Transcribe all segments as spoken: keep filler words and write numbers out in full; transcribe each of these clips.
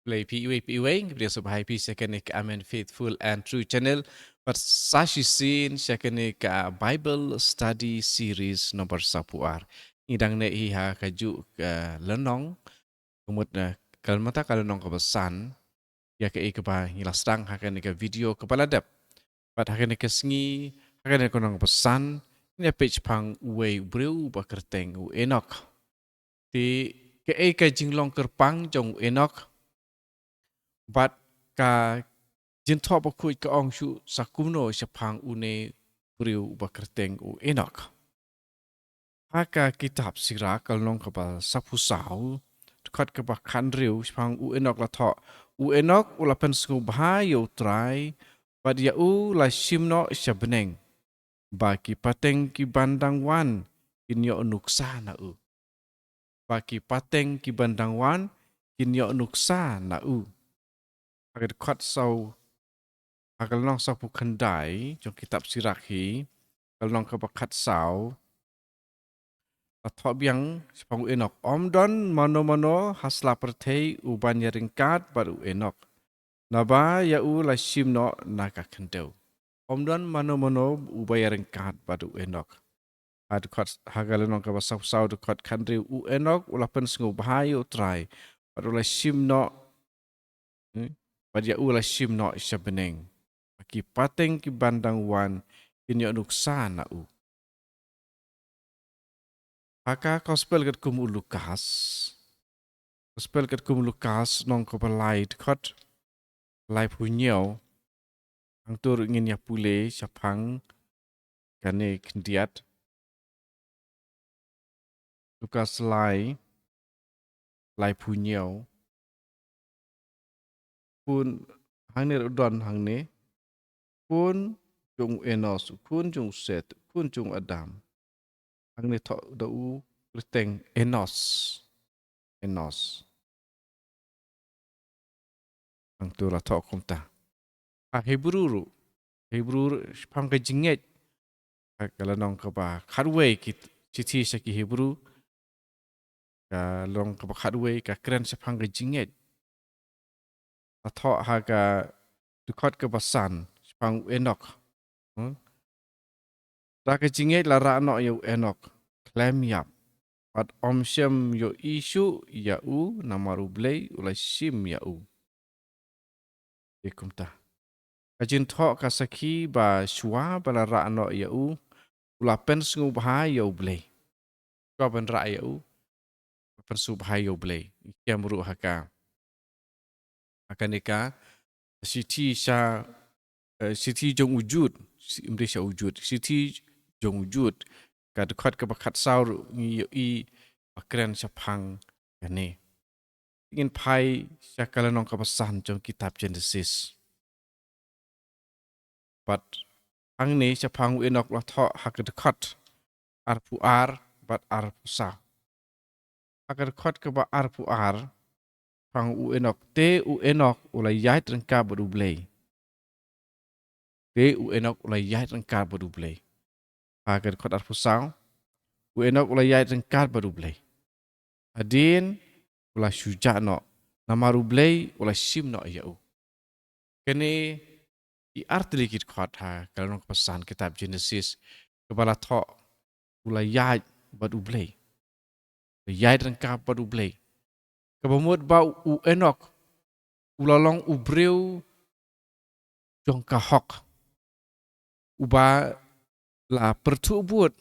Khublei phi iwei pa iwei, nga pdiang sngewbha ïa phi sha kane ka Amen Faithful and True Channel. Bad sa shisien sha kane ka Bible Study Series number saw phew ar. Ngi dang neh hi ha kajuh ka lynnong, ka mut, eh, ka mynta ka lynnong kaba san, ïa kaei kaba ngi la sdang ha kane ka video kaba la dep. Bad ha kane ka sngi, ha kane ka lynnong kaba san, ngin ïa peit shaphang uwei u briew uba kyrteng u Enok. Te kaei ka jinglong kyrpang jong u Enok, bad ka jingthoh bakhuid ka ong shuh sa kumno shaphang une u briew uba kyrteng u Enok. Ha ka kitab Sirak ka lynnong kaba saw phew saw, dkhot kaba khathynriew, shaphang u Enok la thoh: U Enok u la pynsngewbha ïa U Trai, bad ïa u la shim noh sha bneng, ba ki pateng kiban dang wan kin ïoh nuksa na u. Ba ki pateng kiban dang wan kin ïoh nuksa na u. Ha ka dkhot saw, ha ka lynnong saw phew khyndai jong kitab Sirak hi, ka lynnong kaba khatsaw, la thoh biang shaphang u Enok: Ym don mano mano ha sla pyrthei uban ïaryngkat bad u Enok, naba ïa u la shim noh na ka khyndew. Ym don mano mano uba ïaryngkat bad u Enok. Ha dkhot, ha ka lynnong kaba saw phew saw, dkhot khathynriew: U Enok u la pynsngewbha ïa U Trai, bad u la shim noh, hmm, bad ïa u la shim noh sha bneng, ba ki pateng kiban dang wan kin ïoh nuksa na u. Ha ka Gospel katkum u Lukas, Gospel katkum u Lukas, lynnong kaba lai, dkhot laiphew hynñiew. Hangto ruh ngin ïa pule shaphang kane khyndiat. Lukas lai, laiphew hynñiew. Khun, hangne ruh don hangne: Khun jong u Enos, u khun jong u Seth, u khun jong u Adam. Hangne thoh da u kyrteng Enos. Enos. Hangto la thoh kumta. Ha Hebru ruh, Hebru ruh shaphang ka jingngeit, ha ka lynnong kaba khatwei, ki shithi sha ki Hebru, ka lynnong kaba khatwei, ka kren shaphang ka jingngeit. La thoh ha ka dkhot kaba san shaphang u Enok. Hmm? Da ka jingngeit la rah noh ïa u Enok khlem ïap, bad ym shym ïohi shuh ïa u, namar U Blei u la shim ïa u. Te kumta, ka jingthoh ka sakhi ba shuwa ba la rah noh ïa u, u la pynsngewbha ïa U Blei. Shuwa ban rah ïa u, u la pynsngewbha ïa U Blei. Ngi shem ruh ha ka, ha kane ka shithi sha, eh, shithi jong u Jud, shi-, ym dei sha u Jud, shithi jong u Jud, ka dkhot kaba khatsaw ruh ngi ïohi ba kren shaphang kane. Ngin phai sha ka lynnong kaba san jong kitab Genesis. Bad hangne shaphang u Enok la thoh ha ka dkhot arphew ar bad arphew saw. Ha ka dkhot kaba arphew ar, shaphang u Enok: Te u Enok u la ïaid ryngkat bad U Blei. Te u Enok u la ïaid ryngkat bad U Blei. Ha ka dkhot arphew saw: U Enok u la ïaid ryngkat bad U Blei, hadien u la shu jah noh, namar U Blei u la shim noh ïa u. Kane ki artylli ki dkhot ha ka lynnong kaba san kitab Genesis, kaba la thoh u la ïaid bad U Blei, u la ïaid ryngkat bad U Blei. Kaba mut ba u Enok u la long u briew jong ka hok, uba la pyrthuh bud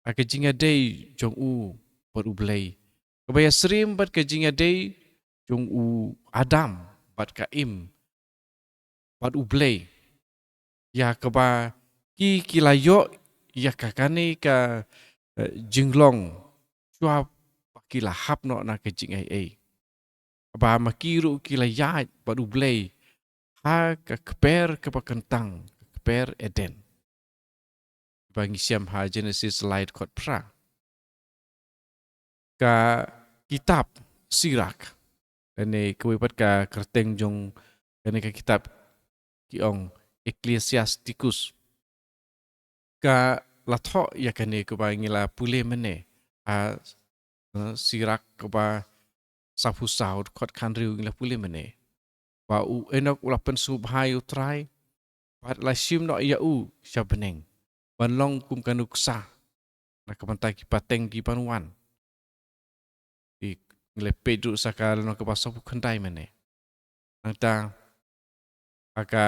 ha ka jingïadei jong u bad U Blei, kaba ïasyriem bad ka jingïadei jong u Adam bad ka Im bad U Blei, ïa kaba ki, ki la ïoh ïa ka, kane ka, eh, jinglong shuwa ba ki la hap noh na ka jingaiei, ba ma ki ruh ki la ïaid bad U Blei ha ka kper kaba kyntang, ka kper Eden. Ba ngi shem ha Genesis lai dkhot phra. Ka kitab Sirak, lane kawei pat ka kyrteng jong kane ka kitab ki ong Ecclesiasticus, ka la thoh ïa kane kaba ngi la pule mynne ha, eh, Sirak kaba sawphew saw, dkhot khathynriew, ngi la pule mynne ba u Enok u la pynsngewbha ïa u Trai, bad la shim noh ïa u sha bneng ban long kum ka nuksa na ka bynta ki pateng ki ban wan. Te ngi la peit ruh sa ka lynnong kaba sawphew khyndai mynne. Nangta ha ka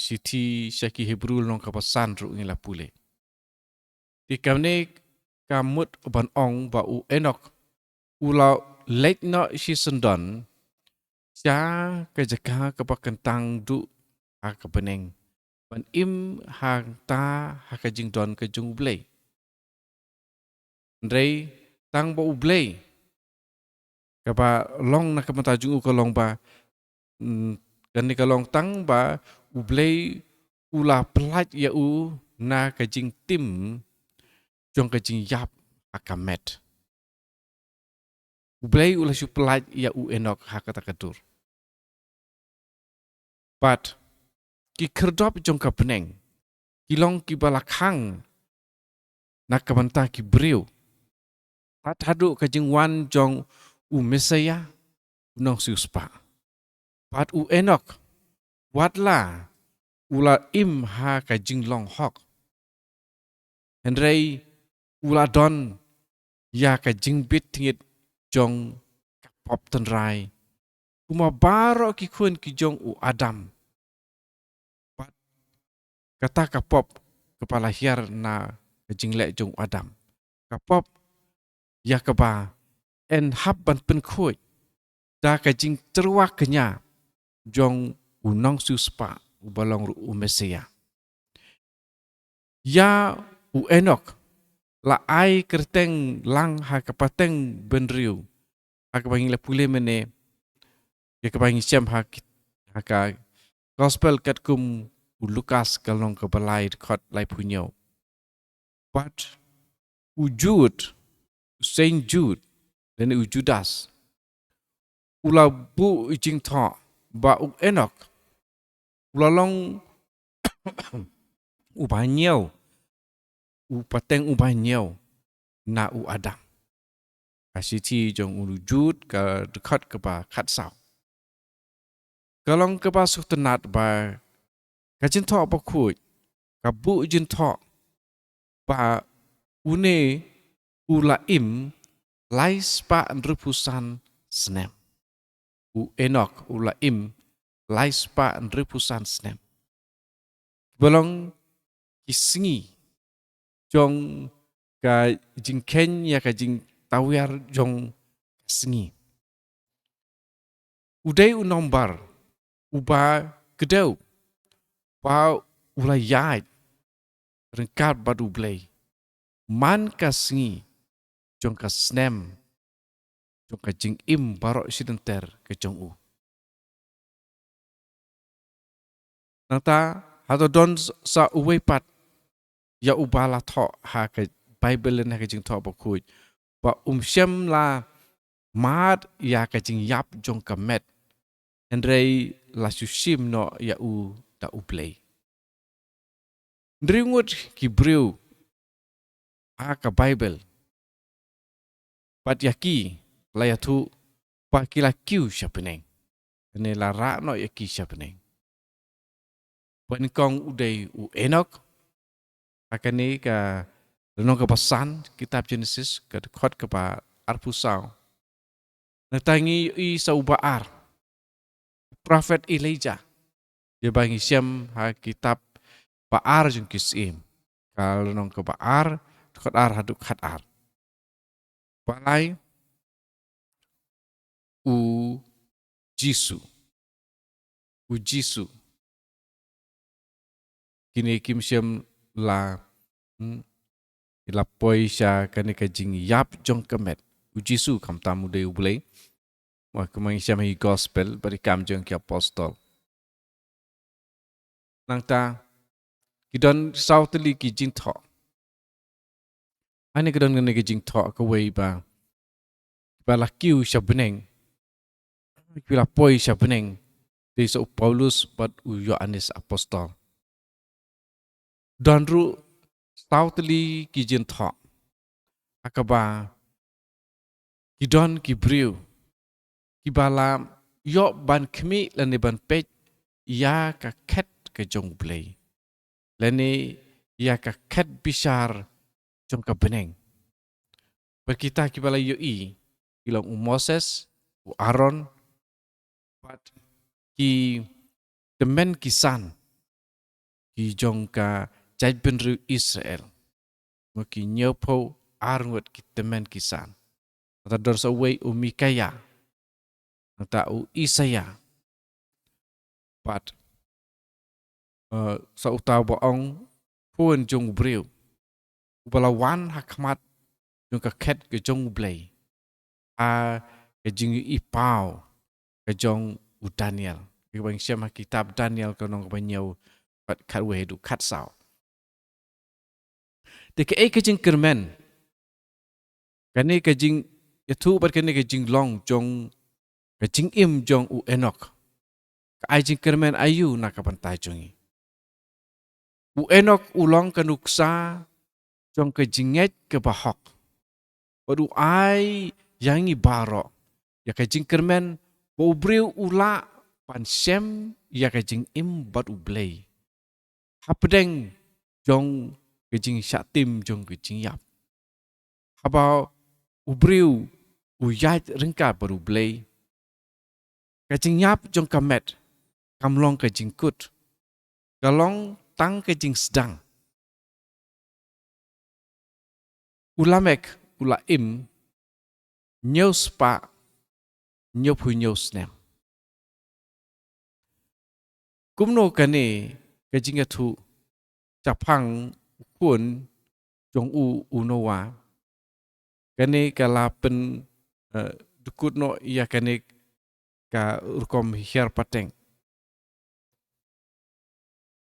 shithi sha ki Hebru lynnong kaba san ruh ngi la pule. Te kane ka mut ban ong ba u Enok u la leit noh shisyndon sha ka jaka kaba kyntang duh ha ka bneng, ban im hangta ha ka jingdon ka jong U Blei. Hynrei tang ba U Blei, kaba long na ka bynta jong u ka long ba, mm, kane ka long tang ba U Blei u la pyllait ïa u na ka jingtim jong ka jingïap ha ka met. U Blei u la shu pyllait ïa u Enok ha kata ka dur. Bad ki khyrdop jong ka bneng ki long kiba la khang na ka bynta ki briew tad haduh ka jingwan jong u Messaïah, u Nongsiewspah. Bad u Enok, wat la u la im ha ka jinglong hok, hynrei u la don ïa ka jingbit tngit jong ka pop tynrai, kumba baroh ki khun ki jong u Adam. Bad kata ka pop kaba la hiar na ka jingleh jong u Adam, ka pop ïa kaba yn hap ban pynkhuid da ka jingtyrwa kñia jong u Nongsiewspah, uba long ruh u Messaïah. Ïa u Enok la ai kyrteng lang ha ka pateng bynriew, ha kaba ngi la pule mynne, ïa kaba ngi shem ha ki-, ha ka Gospel katkum u Lukas, ka lynnong kaba lai, dkhot laiphew hynñiew. Bad u Jud, u Saint Jude, lane u Judas, u la buh jingthoh ba u Enok u la long uba hynñiew, u pateng uba hynñiew na u Adam. Ka shithi jong u Jud, ka dkhot kaba khatsaw, ka long kaba sngewtynnat ba ka Jingthoh Bakhuid ka buh jingthoh ba une u la im lai spah hynriewphew san snem. U Enok u la im lai spah hynriewphew san snem, ba long ki sngi jong ka jingkheiñ ïa ka jingtawiar jong ka sngi. U dei u nombar uba kdew, ba u la ïaid ryngkat bad U Blei man ka sngi jong ka snem jong ka jingim baroh shilynter ka jong u. Nangta hato don sa uwei pat ïa uba la thoh ha ka Baibl ne ha ka Jingthoh Bakhuid ba um shym la mad ïa ka jingïap jong ka met, hynrei la shu shim noh ïa u da U Blei? Hynriew ngut ki briew ha ka Baibl, bad ïa ki la ïathuh ba ki la kiew sha bneng, ne la rah noh ïa ki sha bneng. Ba nyngkong u dei u Enok, ha kane ka lynnong kaba san kitab Jenesis, ka dkhot kaba arphew saw. Nangta ngi ïohi sa uba ar, u prophet Elijah, ïa ba ngi shem ha kitab Ba Ar jong ki Syiem, ka lynnong kaba ar, dkhot ar haduh khatar. Ba lai, u Jisu. U Jisu. Kine kim shym la, hmm, ki la poi sha kane ka jingïap jong ka met. U Jisu, khamtam u dei U Blei. Wa, kumba ngi shem ha ki Gospel bad ki Kam jong ki Apostol. Nangta ki don saw tylli ki jingthoh. Hangne ka don kane ka jingthoh kawei ba, ba la kiew sha bneng, ba la poi sha bneng, dei sa u Paulus bad u Ïoannis Apostol. Don ruh saw tylli ki jingthoh ha kaba ki don ki briew kiba la ïoh ban khmih lane ban peit ïa ka khet ka jong U Blei, lane ïa ka khet bishar jong ka bneng. Bad kita kiba la ïohi ki long u Moses, u Aaron, bad ki tymmen ki san ki jong ka jaitbynriew Israel. Mo, ki hynñiewphew ar ngut ki tymmen ki san. Nangta don sa uwei u Mikaïa, nangta u Isaïa, bad, eh, sa uta uba ong Khun jong u briew, uba la wan ha khmat jong ka khet ka jong U Blei ha ka jingïohi paw ka jong u Daniel. Kaba ngi shem ha kitab Daniel ka lynnong kaba hynñiew, bad khatwei haduh khatsaw. Te kaei ka jingkyrmen, kane ka jingïathuh bad kane ka jinglong jong ka jingim jong u Enok ka ai jingkyrmen aïu na ka bynta jong ngi? U Enok u long ka nuksa jong ka jingngeit kaba hok, bad u ai ïa ngi baroh ïa ka jingkyrmen ba u briew u lah ban shem ïa ka jingim bad U Blei hapdeng jong ka jingshah tim jong ka jingïap. Haba u briew u ïaid ryngkat bad U Blei, ka jingïap jong ka met kam long ka jingkut, ka long tang ka jingsdang. U Lamek u la im hynñiew spah hynñiewphew hynñiew snem. Kumno kane ka jingïathuh shaphang u khun jong u, u Noah, kane ka la pyn, eh, dkut noh ïa kane ka rukom hiar pateng?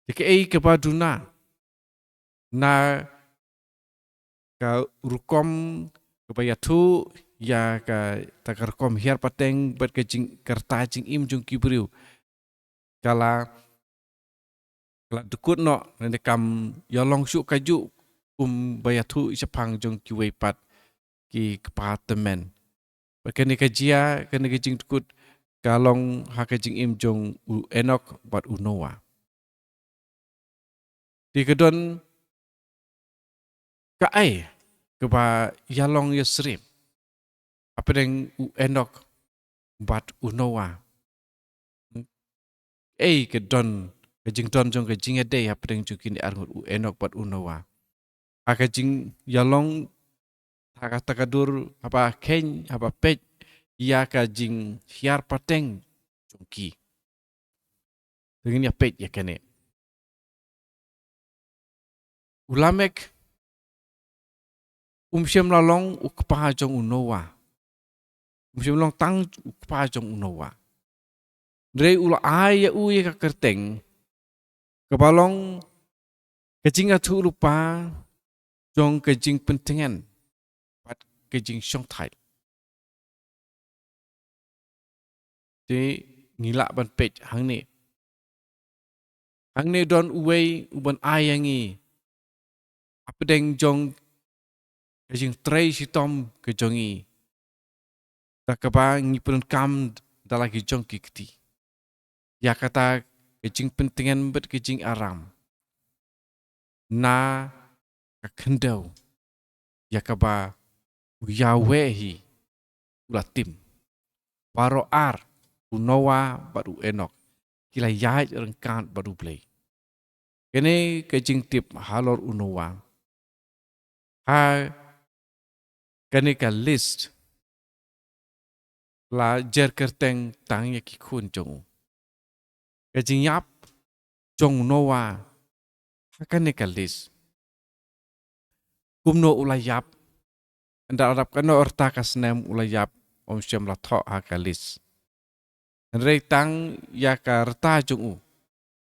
Te kaei kaba duna na ka rukom kaba ïathuh ïa kata ka rukom hiar pateng bad ka jing, ka rta jingim jong ki briew? Ka la, ka la dkut noh, lane kam ïalong shuh kajuh kumba ïathuh shaphang jong kiwei pat ki kpa tymmen. Bad kane ka jia, kane ka jingdkut ka long ha ka jingim jong u Enok bad u Noah. Te ka don kaei kaba ïalong ïasyriem hapdeng u Enok bad u Noah? Ei, ka don ka jingdon jong ka jingïadei hapdeng jong kine arngut, u Enok bad u Noah, ha ka jingïalong, ha kata ka dur, haba kheiñ, haba peit ïa ka jinghiar pateng jong ki. Te ngin ïa peit ïa kane. U Lamek um shym la long u kpa jong u Noah. Um shym long tang u kpa jong u Noah. Hynrei u la ai ïa u ïa ka kyrteng kaba long ka jingïathuhlypa jong ka jingpyntngen bad ka jingshongthait. Te ngi lah ban peit hangne. Hangne don uwei uban ai ïa ngi hapdeng jong ka jingtrei shitom ka jong ngi, da kaba ngi pyndonkam da la ki jong ki kti ïa kata ka jingpyntngen bad ka jingaram na ka khyndew ïa kaba u Yahweh hi u la tim. Baroh ar, u Noah bad u Enok, ki la ïaid ryngkat bad U Blei. Kane ka jingtip halor u Noah, ha kane ka list la jer kyrteng tang ïa ki khun jong u. Ka jingïap jong u Noah ha kane ka list. Kumno u la ïap? Ynda la dap katno rta ka snem u la ïap, um shym la thoh ha ka list. Hynrei tang ïa ka rta jong u,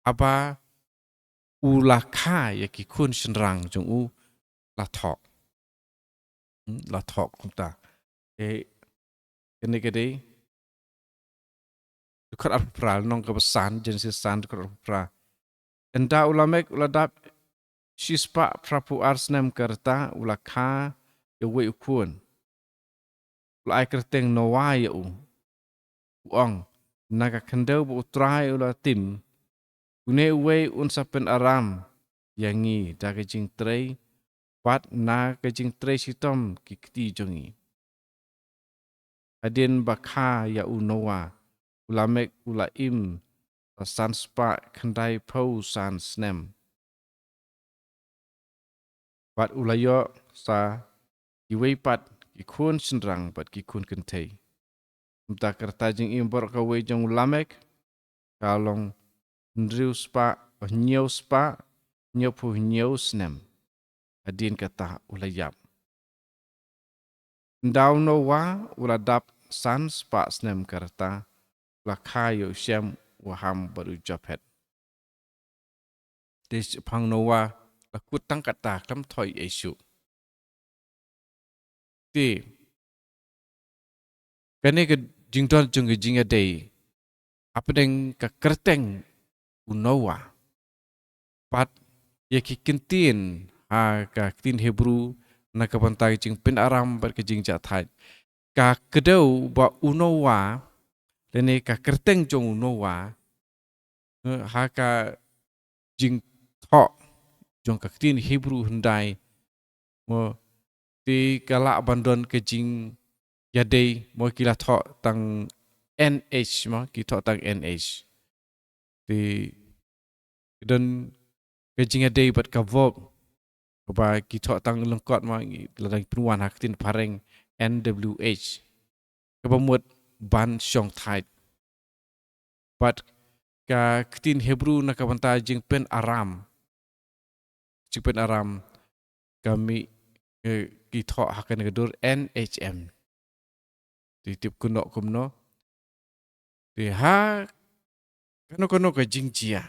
haba u la kha ïa ki khun shynrang jong u, la thoh. Hmm, la thoh kumta. Eh, kane ka dei Dkhot arphew phra, lynnong kaba san, Genesis san, dkhot arphew phra. Ynda u Lamek u la dap shispah phraphew ar snem ka rta, u la kha ïa uwei u khun. U la ai kyrteng Noah ïa u. u ong, na ka khyndew ba U Trai u la tim, une uwei un sa pynaram ïa ngi da ka jingtrei, bad na ka jingtrei shitom ki kti jong ngi. Hadien ba kha ïa u Noah, u Lamek u la im sa san spah khyndai phew san snem. Bad u la ïoh sa kiwei pat ki khun shynrang bad ki khun kynthei. Mynta ka rta jingim baroh kawei jong u Lamek ka long hynriew spah, hynñiew spah, hynñiew phew hynñiew snem. Hadien kata u la ïap. Ynda u Noah u la dap san spah snem ka rta, u la kha ïa u Shem, u Ham bad u Japhet. Te shaphang Noah la kut tang kata, khlem thoh ei shuh. Te kane ka jingdon jong ka jingïadei hapdeng ka kyrteng u Noah bad ïa ki ktien ha ka ktien Hebru na ka bynta ka jingpynaram bad ka jingjahthait. Ka kdew ba u Noah, lane ka kyrteng jong u Noah, eh, ha ka jingthoh jong ka ktien Hebru hyndai, mo, te ka lah ban don ka jingïadei, mo, ki la thoh tang N H, mo, ki thoh tang N H. Te ka don ka jingïadei bad ka verb kaba ki thoh tang lyngkot, mo, la dang pynwan ha ka ktien phareng N W H, kaba mut ban shongthait. Bad ka ktien Hebru na ka bynta jingpynaram, jingpynaram ka mih, eh, ki thoh ha kane ka dur N H M. Te tip kumno kumno. Te ha kano kano ka jingjia,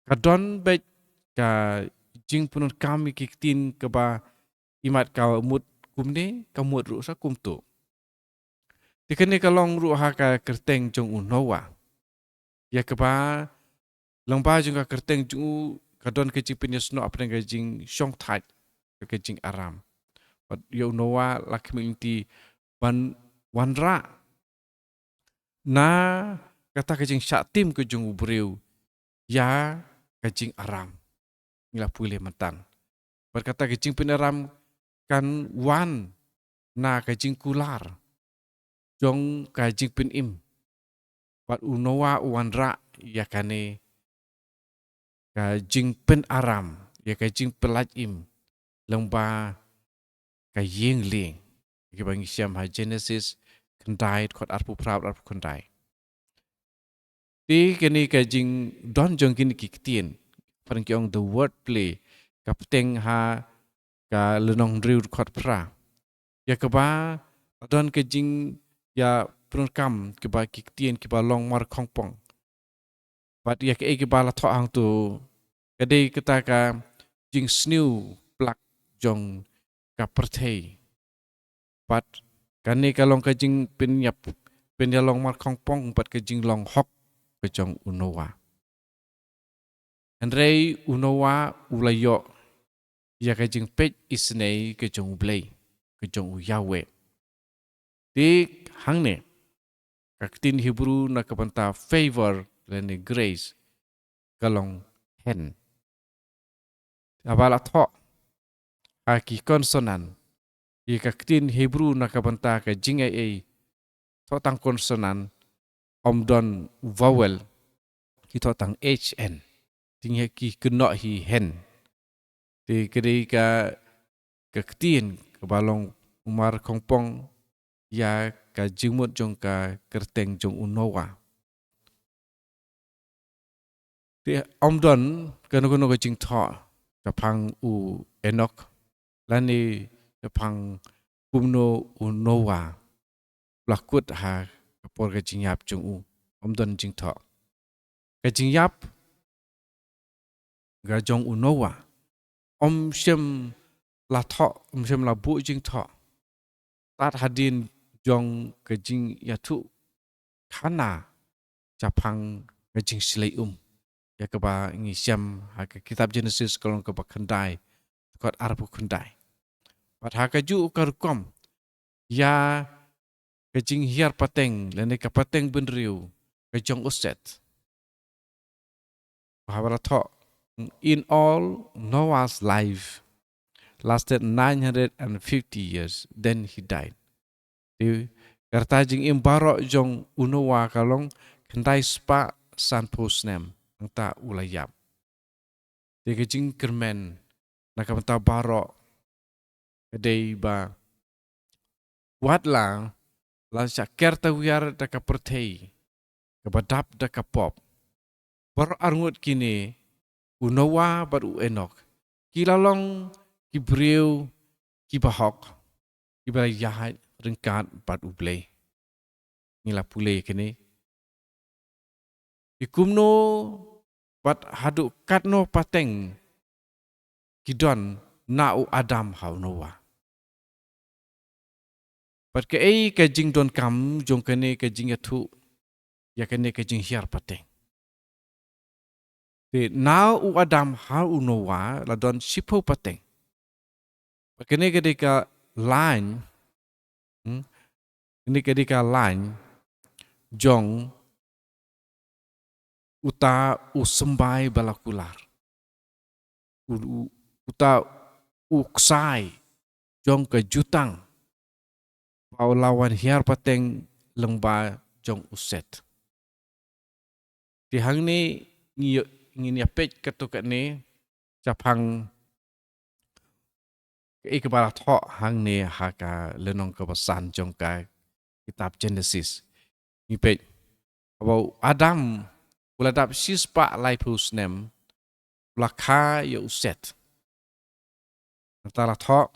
ka don beit ka jingpyndonkam ïa ki ktien kaba imat ka mut kumne, ka mut ruh sa kumto. Te kane ka long ruh ha ka kyrteng jong u Noah, ïa kaba lyngba jong ka kyrteng jong u ka don ka jingpynïasnoh hapdeng ka jingshongthait, ka jingaram. Bad ïa u Noah la khmih lynti ban wanrah na kata ka jingshah tim ka jong u briew ïa ka jingaram. Ngi la pule myntan. Bad kata ka jingpynaram kan wan na ka jingkular jong ka jingpynim. Bad u Noah u wanrah ïa kane ka jingpynaram, ïa ka jingpyllait im lyngba ka ïing lieng, kiba ngi shem ha Genesis khyndai dkhot arphew phra, arphew khyndai. Te kane ka jingdon jong kine ki ktien, phareng ki ong the word play, ka bteng ha ka lynnong hynriew dkhot phra. Ïa kaba don ka jingïapyndonkam kaba ki ktien kiba long markhongpong. Bad ïa kaei kaba la thoh hangto ka dei kata ka jingsniew plak jong ka pyrthei. Bad kane ka long ka jingpynïap, pynïalong markhongpong bad ka jinglong hok ka jong u Noah. Hynrei u Noah u la ïoh ïa ka jingpeit isynei ka jong u Blei, ka jong u Yahweh. Te hangne ka ktien Hebru na ka bynta favor lane grace ka long hen. Haba la thoh ha ki consonant, ïa ka ktien Hebru na ka bynta ka jingaiei thoh tang consonant, ym don vowel, ki thoh tang H N. Te ngi, ki kynnoh hi hen. Te ka dei ka, ka ktien kaba long markhongpong ïa ka jingmut jong ka kyrteng jong u Noah. Te ym don kano kano ka jingthoh shaphang u Enok lane shaphang kumno u Noah u la kut ha ka por ka jingïap jong u. Ym don jingthoh. Ka jingïap ka jong u Noah ym shym la thoh, ym shym la buh jingthoh tad hadien jong ka jingïathuhkhana shaphang ka jingshlei um, ïa kaba ngi shem ha ka kitab Genesis ka lynnong kaba khyndai, dkhot arphew khyndai. Bad ha kajuh ka rukom ïa ka jinghiar pateng, lane ka pateng bynriew, ka jong u Set. Haba la thoh, "In all, Noah's life lasted nine hundred and fifty years, then he died." Te, ka rta jingim baroh jong u Noah ka long khyndai spah sanphew snem, nangta u la ïap. Te ka jingkyrmen na ka bynta baroh ka dei ba, wat la la shah ker tawiar da ka pyrthei kaba dap da ka pop, baroh arngut kine, u Noah bad u Enok, ki la long ki briew kiba hok, kiba la ïaid ryngkat bad U Blei. Ngi la pule kine. Ki kumno bad haduh katno pateng ki don na u Adam ha u Noah. Bad kaei ka jingdonkam jong kane ka jingïathuh ïa kane ka jinghiar pateng. Te na u Adam ha u Noah la don shiphew pateng. Bad kane ka dei ka lain, hmm? Kane ka dei ka lain jong uta u symbai ba la kular. U, u, uta u ksai jong ka jutang ba u la wan hiar pateng lyngba jong u Set. Te hangne ngi, ngin ïa peit katto katne shaphang kaei kaba la thoh hangne ha ka lynnong kaba san jong ka kitab Genesis. Ngi peit. Haba u Adam u la dap shispah laiphew snem, u la kha ïa u Set. Nangta la thoh,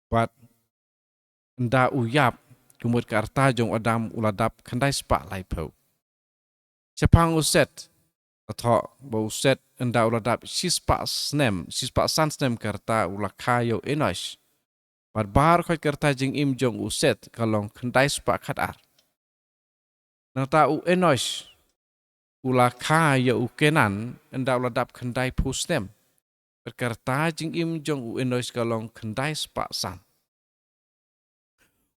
bad ynda u ïap, ka mut ka rta jong u Adam u la dap khyndai spah laiphew. Shaphang u Set, la thoh ba u Set ynda u la dap shispah snem, shispah san snem ka rta u la kha ïa u Enosh. Bad baroh khoit ka rta jingim jong u Set ka long khyndai spah khatar. Nangta u Enosh u la kha ïa u Kenan ynda u la dap khyndaiphew snem. Bad ka rta jingim jong u Enosh ka long khyndai spah san.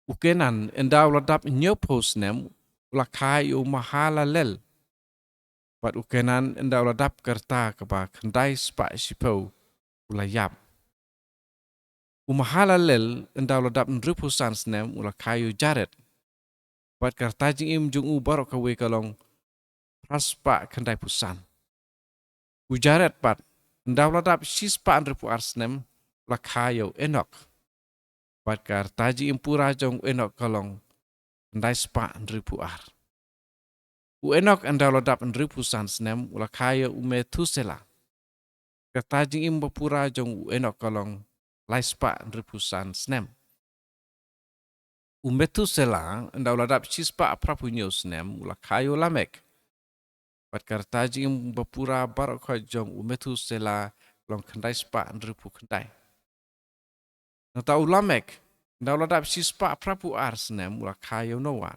U Kenan ynda u la dap hynñiewphew snem u la kha ïa u Mahalalel. Bad u Kenan ynda u la dap ka rta kaba khyndai spah shiphew u la ïap. U Mahalalel ynda u la dap hynriewphew san snem u la kha ïa u Jared. Bad ka rta jingim jong u baroh kawei ka long phra spah khyndaiphew san. U Jared pat ynda u la dap shispah hynriewphew ar snem u la kha ïa u Enok. Bad ka rta jingim pura jong u Enok ka long khyndai spah hynriewphew ar. U Enok ynda u la dap hynriewphew san snem u la kha ïa u Methusela. Ka rta jingim ba pura jong u Enok ka long lai spah hynriewphew san snem. U Methusela ynda u la dap shispah phraphew hynñiew snem u la kha ïa u Lamek. Bad ka rta jingim ba pura baroh khoit jong u Methusela long khyndai spah hynriewphew khyndai. Nangta u Lamek ynda u la dap shispah phraphew ar snem u la kha ïa u Noah.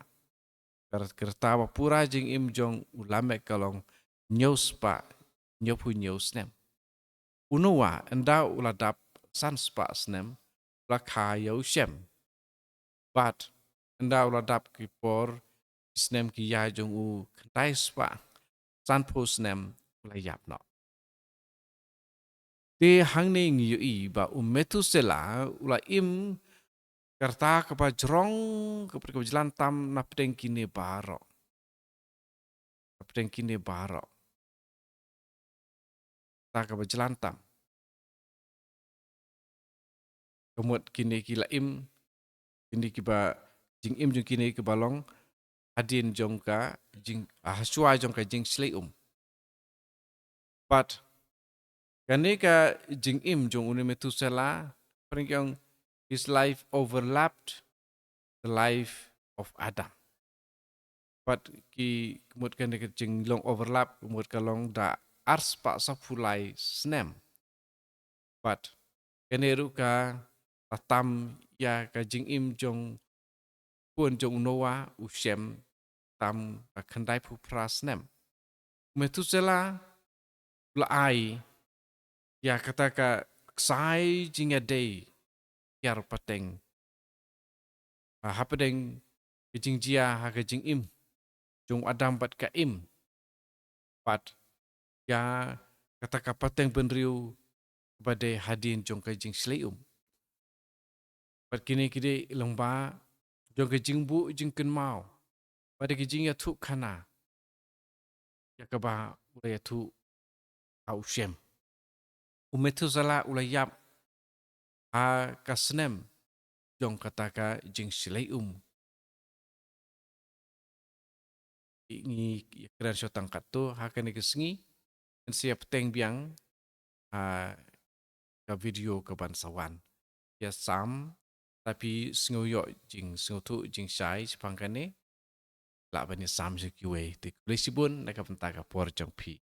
Ka rta ba pura jingim jong u Lamek ka long hynñiew spah hynñiewphew hynñiew snem. U Noah ynda u la dap san spah snem u la kha ïa u Shem. Bad ynda u la dap ki por ki snem ki ïa jong u khyndai spah sanphew snem u la ïap noh. Te hangne ngi ïohi ba u Methusela u la im ka rta kaba jrong, ka rta kaba jlan tam na pdeng kine baroh. Na pdeng kine baroh. Rta kaba jlan tam. Ka mut kine ki la im, kine kiba jingim jong kine kiba long hadien jong ka jing, ah, hashwa jong ka jingshlei um. Bad kane ka jingim jong une u Methusela, pyrshang his life overlapped the life of Adam. Bad ki mut kane ka jinglong overlap, mut ka long da ar spah saphew lai snem. Bad kane ruh ka la tam ïa ka jingim jong u khun jong u Noah, u Shem, tam ka khyndai phew phra snem. U Methusela u la ai ïa kata ka ksai jingïadei hiar pateng. ha hapdeng ka jingjia ha ka jingim jong u Adam bad ka Im, bad ïa kata ka pateng bynriew kaba dei hadien jong ka jingshlei um. Bad kine ki dei lyngba jong ka jingbuh jingkynmaw bad ka jingïathuh khana ïa kaba u la ïathuh ha u Shem. U Methuselah u la ïap ha ka snem jong kata ka jingshlei um. Ngi ïakren shuwa tang katto ha kane ka sngi. Ngin sa ïa bteng biang ha ka video kaban sa wan. Ïa sam, lada phi sngew ïoh jingsngewthuh jingshai shaphang kane, lah ban ïa sam sha kiwei. Te khublei shibun na ka bynta ka por jong phi.